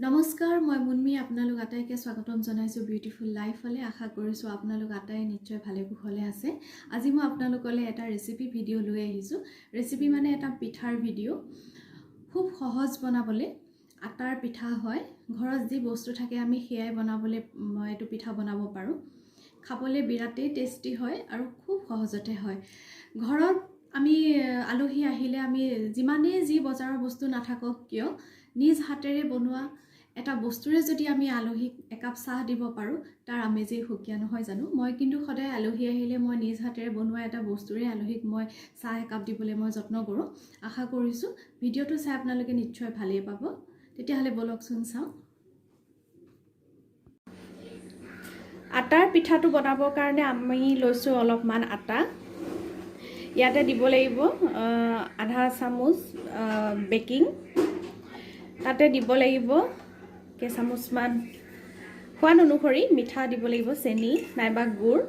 নমস্কাৰ, মই মুনমি আপোনালোক আটাইকে স্বাগতম জনাইছোঁ বিউটিফুল লাইফলৈ। আশা কৰিছোঁ আপোনালোক আটাই নিশ্চয় ভালে কুশলে আছে। আজি মই আপোনালোকলৈ এটা ৰেচিপি ভিডিঅ' লৈ আহিছোঁ। ৰেচিপি মানে এটা পিঠাৰ ভিডিঅ', খুব সহজ বনাবলৈ। আটাৰ পিঠা হয়, ঘৰত যি বস্তু থাকে আমি সেয়াই বনাবলৈ মই এইটো পিঠা বনাব পাৰোঁ। খাবলৈ বিৰাটেই টেষ্টি হয় আৰু খুব সহজতে হয়। ঘৰত আমি আলহী আহিলে আমি যিমানেই যি বজাৰৰ বস্তু নাথাকক কিয়, নিজ হাতেৰে বনোৱা এটা বস্তুৰে যদি আমি আলহীক একাপ চাহ দিব পাৰোঁ, তাৰ আমেজেই সুকীয়া নহয় জানো? মই কিন্তু সদায় আলহী আহিলে মই নিজ হাতেৰে বনোৱা এটা বস্তুৰে আলহীক মই চাহ একাপ দিবলৈ মই যত্ন কৰোঁ। আশা কৰিছোঁ ভিডিঅ'টো চাই আপোনালোকে নিশ্চয় ভালেই পাব। তেতিয়াহ'লে ব'লকচোন চাওঁ। আটাৰ পিঠাটো বনাবৰ কাৰণে আমি লৈছোঁ অলপমান আটা। ইয়াতে দিব লাগিব আধা চামুচ বেকিং, তাতে দিব লাগিব কেইচামুচমান সোৱাদ অনুসৰি মিঠা দিব লাগিব, চেনি নাইবা গুড়।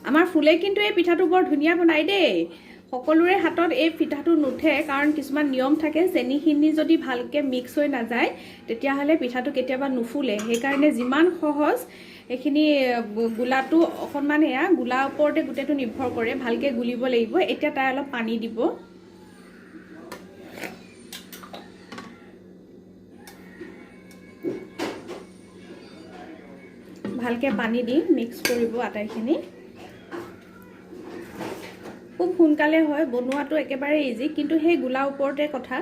আমাৰ ফুলে কিন্তু এই পিঠাটো বৰ ধুনীয়া বনায় দেই। সকলোৰে হাতত এই পিঠাটো নুঠে, কাৰণ কিছুমান নিয়ম থাকে। চেনিখিনি যদি ভালকৈ মিক্স হৈ নাযায় তেতিয়াহ'লে পিঠাটো কেতিয়াবা নুফুলে। সেইকাৰণে যিমান সহজ এইখিনি গোলাটো অকণমান এয়া গোলাৰ ওপৰতে গোটেইটো নিৰ্ভৰ কৰে, ভালকৈ গুলিব লাগিব। এতিয়া তাই অলপ পানী দিব। ভালকৈ পানী দি মিক্স কৰিব আটাইখিনি। খুব সোনকালে হয়, বনোৱাটো একেবাৰে ইজি, কিন্তু সেই গোলাৰ ওপৰতে কথা।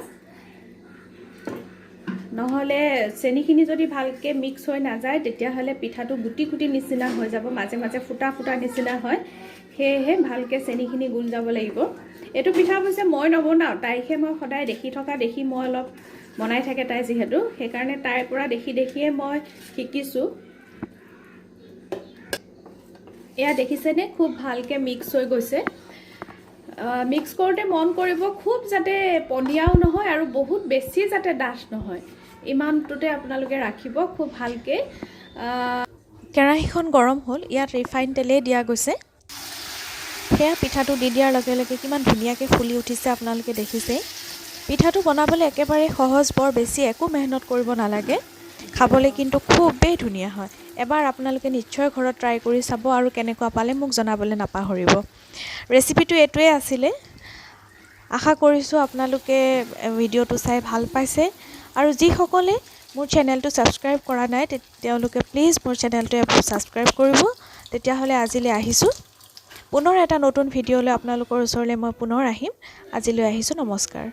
নহ'লে চেনিখিনি যদি ভালকৈ মিক্স হৈ নাযায় তেতিয়াহ'লে পিঠাটো গুটি গুটি নিচিনা হৈ যাব, মাজে মাজে ফুটা ফুটা নিচিনা হয়। সেয়েহে ভালকৈ চেনিখিনি গোল যাব লাগিব। এইটো পিঠা অৱশ্যে মই নবনাওঁ, তাইকহে মই সদায় দেখি থকা দেখি মই অলপ বনাই থাকে তাই যিহেতু, সেইকাৰণে তাইৰ পৰা দেখি দেখিয়ে মই শিকিছোঁ। এয়া দেখিছেনে, খুব ভালকৈ মিক্স হৈ গৈছে। মিক্স কৰোঁতে মন কৰিব খুব যাতে পনীয়াও নহয় আৰু বহুত বেছি যাতে ডাঠ নহয়, ইমানটোতে আপোনালোকে ৰাখিব খুব ভালকৈ। কেৰাহীখন গৰম হ'ল, ইয়াত ৰিফাইন তেলেই দিয়া গৈছে। সেয়া পিঠাটো দি দিয়াৰ লগে লগে কিমান ধুনীয়াকৈ ফুলি উঠিছে আপোনালোকে দেখিছেই। পিঠাটো বনাবলৈ একেবাৰে সহজ, বৰ বেছি একো মেহনত কৰিব নালাগে। খাবলৈ কিন্তু খুবেই ধুনীয়া হয়। এবাৰ আপোনালোকে নিশ্চয় ঘৰত ট্ৰাই কৰি চাব আৰু কেনেকুৱা পালে মোক জনাবলৈ নাপাহৰিব। ৰেচিপিটো এইটোৱে আছিলে। আশা কৰিছোঁ আপোনালোকে ভিডিঅ'টো চাই ভাল পাইছে। আৰু যিসকলে মোৰ চেনেলটো ছাবস্ক্ৰাইব কৰা নাই তেওঁলোকে প্লিজ মোৰ চেনেলটো ছাবস্ক্ৰাইব কৰিব। তেতিয়াহ'লে আজিলৈ আহিছোঁ, পুনৰ এটা নতুন ভিডিঅ'লৈ আপোনালোকৰ ওচৰলৈ মই পুনৰ আহিম। আজিলৈ আহিছোঁ, নমস্কাৰ।